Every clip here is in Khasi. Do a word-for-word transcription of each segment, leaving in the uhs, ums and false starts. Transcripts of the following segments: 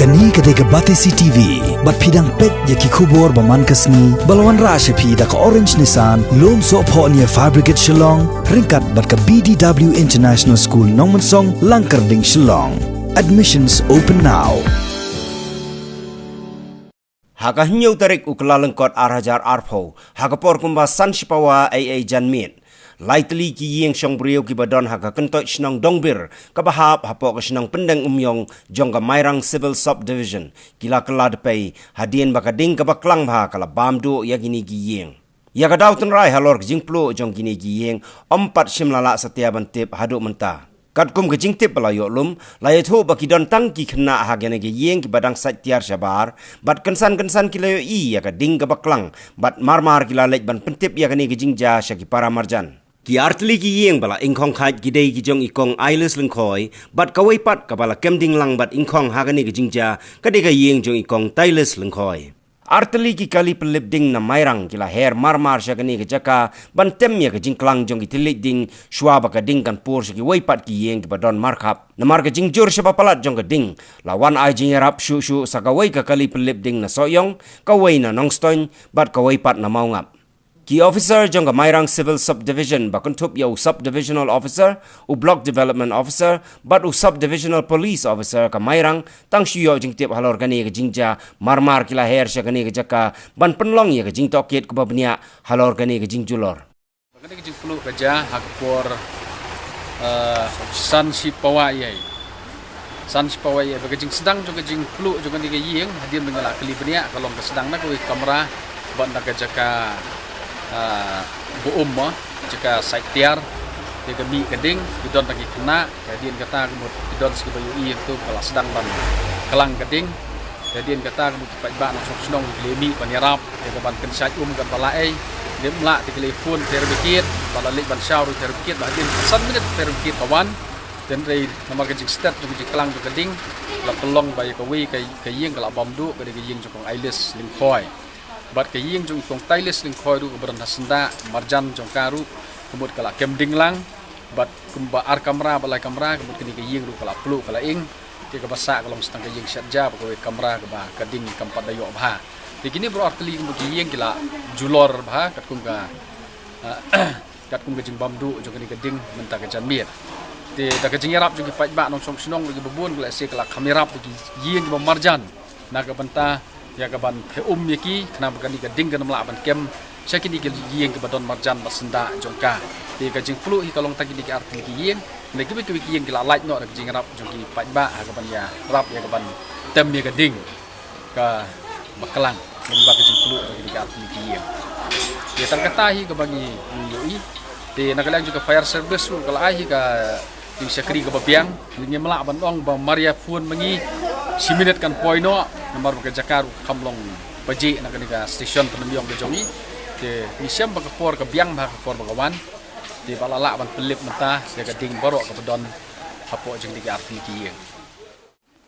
Kane ka dei ka Batesi T V, bad phi dang peit ïa ki khubor ba man ka sngi, ba la wanrah sha phi da ka Orange Nissan, Lumsohphoh near Fire Brigade Shillong, ryngkat bad ka B D W International School Nongmensong, Langkyrding, Shillong. Admissions open now. Ha ka hynñiew tarik u Kyllalyngkot ar hajar arphew, ha ka por kumba san shipawa eiei janmiet, lai tylli ki ïing shong briew kiba don ha ka kyntoit shnong Dongbir, kaba hap hapoh ka shnong Pyndengumiong jong ka Mairang Civil Subdivision, ki la kylla dpei, hadien ba ka ding kaba klang bha ka la bam duh ïa kine ki ïing. Ïa ka daw tynrai halor ka jingpluh jong kine ki ïing, ym pat shym la lah satia ban tip haduh mynta. Katkum ka jingtip ba la ïoh lum, la ïathuh ba ki don tang ki khynnah ha kine ki ïing kiba dang sait tiar shabar, bad kynsan kynsan ki la ïohi ïa ka ding kaba klang, bad mar mar ki la leit ban pyntip ïa kane ka jingjia sha ki para marjan. Ki artylli ki ïing ba la ingkhong khait ki dei ki jong i kong Ailes Lyngkhoi, bad kawei pat kaba la kem ding lang bad ingkhong ha kane ka jingjia, ka dei ka ïing jong i kong Tailes Lyngkhoi. Artylli ki kali pynlip ding na Mairang ki la her mar mar sha kane ka jaka ban tem ïa ka jingklang jong ki thylliej ding, shuwa ba ka ding kan pur sha kiwei pat ki ïing kiba don markhap. Namar ka jingjur shaba palat jong ka ding, la wan ai jingïarap shuh shuh sa kawei ka kali pynlip ding na Sohiong, kawei na Nongstoiñ, bad kawei pat na Mawngap. Ki officer jong ka Mairang Civil Subdivision, ba kynthup ïa u Subdivisional Officer, u Block Development Officer, bad u Subdivisional Police Officer ka Mairang, tang shu ïoh jingtip halor kane ka jingjia, mar mar ki la her sha kane ka jaka ban pynlong ïa ka jingtohkit kaba bniah halor kane ka jingjulor. Kane ka jingpluh ka jia ha ka por, eh, san shipawa eiei. San shipawa eiei, ba ka jingsdang jong ka jingpluh jong kane ka ïing, hadien ba ngi la kylli bniah, ka long ka sdang na kawei ka kamra, bad na ka jaka, eh, ba um mo, jaka sait tiar, ïa ka mih ka ding, ki don tang ki khynnah, hadien kata ka mut ki don sa kiba ïohi ïa ka, ka la sdang ban klang ka ding. Hadien kata ka mut ki paidbah Nongshong Shnong ki la mih ban ïarap, ïa ka ban kynshait um kan ba la ei. Ngim lah te ki la phone fire brigade, ba la leit ban shaw ruh fire brigade, ba hadien san minit fire brigade ka wan. Hynrei namar ka jingstet jong ka jingklang jong ka ding, la pynlong ba ïa kawei ka, ka ïing ka la bam duh, ka dei ka ïing jong kong Ailes Lyngkhoi. Bad ka ïing jong i kong Tailes Lyngkhoi ruh kaba don ha syndah marjan jong ka ruh, ka mut ka la kem ding lang. Bad kumba ar kamra, ba lai kamra, ka mut kane ka ïing ruh ka la pluh, ka la ing. Te kaba sah ka long sa tang ka ïing shet ja, bad kawei ka kamra kaba ka ding kam pat da ïoh bha. Te kine baroh artylli ka mut ki ïing ki la julor bha, katkum ka, ah, katkum ka jingbam duh jong kane ka ding mynta ka janmiet. Te da ka jingïarap jong ki paidbah Nongshong Shnong ruh kiba bun, ki la, se ki la kham ïarap da ki ïing kiba marjan. Na ka bynta ïa ka ban phe um ïa ki, khnang ba kane ka ding kan ym lah ban kem sha kine ki ïing kiba don marjan bad syndah jong ka. Te ka jingpluh hi ka long tang kine ki artylli ki ïing, na kiwei kiwei ki ïing ki la lait noh da ka jingïarap jong ki paidbah ha ka ban ïarap ïa ka ban tem ïa ka ding kaba klang, lyngba ka jingpluh jong kine ki artylli ki ïing. Te tang kata hi kaba ngi, ngi ïohi. Te na ka liang jong ka fire service ruh ka la ai hi ka jingshakri kaba biang, ngim lah ban ong ba mar ïa phone ma ngi shi minit kan poi noh, namar ba ka jaka ruh ka kham long pajih na kane ka station Pyndengumiong ka jong ngi. Te ngi shem ba ka por ka biang bha ka por ba ka wan. Te ba la lah ban pynlip mynta ïa ka ding baroh kaba don hapoh jong kine ki artylli ki ïing.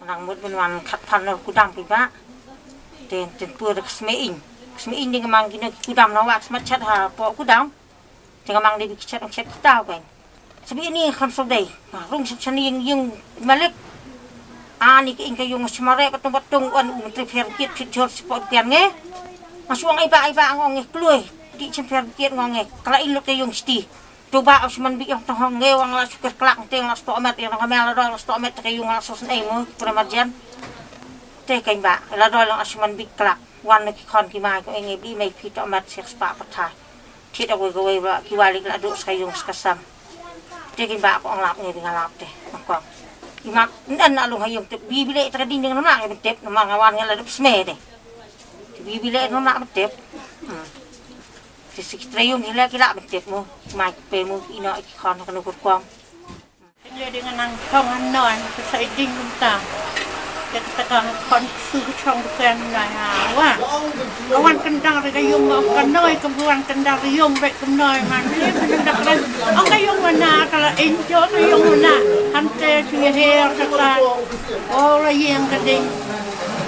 Nang mut ban wan khatphang na kudam ki ba. Te, te pur ka smeing. Smeing ding ka mang kino ki kudam na wa ka smat chat hapoh kudam. Te ka mang dei ba ki chet, chet kita kan. Sbi ni kham sodai. Nga rung sep shani ïing, ïing malik. Ani ka ing ka ïung shmare ka tung ba tung wan u menteri pher kit pit jor sipot pian nge. Nga shu ong ai ba, ai ba, nga ong nge kloi. Di chem pher kit nga ong nge. Ka la ing lut ka ïung shti. Tu ba u shman bi ïong tong hong nge, wa nga la shu kyrklak te nga la stoh met, ïa nga mel la doi la stoh met te ka ïung la sos nei mo, ki pura marjan. Te ka ing ba, la doi la shman bi klak. Wan na ki khon ki mai ko ing nge bi mei phi toh met sek spa pathai. Thied kawei kawei ba ki wali ki la duh sa ka ïung sa ka sam. Te ka ing ba ko ong lap nge bi nga lap te. Nga kong. I mat, ndan na lung ha ïung te bi bi leh te ka ding ding na ma nge ban tep, na ma nga wan nge la dup sme te. Te bi bi leh na ma ban tep. Hmm. Te sik trei ïung hi leh ki la ban tep mo. Mai pe mo ino ki khon ha ka nu kur kong. Te ding nang khong han noi, ka sa i ding kumta. Te ka ka khon su ka chong ka ken noi ha wa. Ka wan kendang re ka ïung ka noi, ka wan kendang re ïung re ka noi man. Ni ka kendang re. Ong ka ïung wa na ka la in jo ka ïung wa na. Han te chu ye he ka ka. O la ïeng ka ding.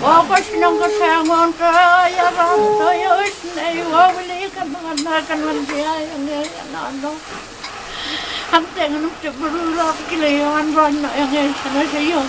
O ka shnong ka sa ngon ka ya ram to yo is nei o li ka man na ka man dia ya nge ya na no. Han te ngan te bru lo ki le yo an ron no ya nge sa na sa yo.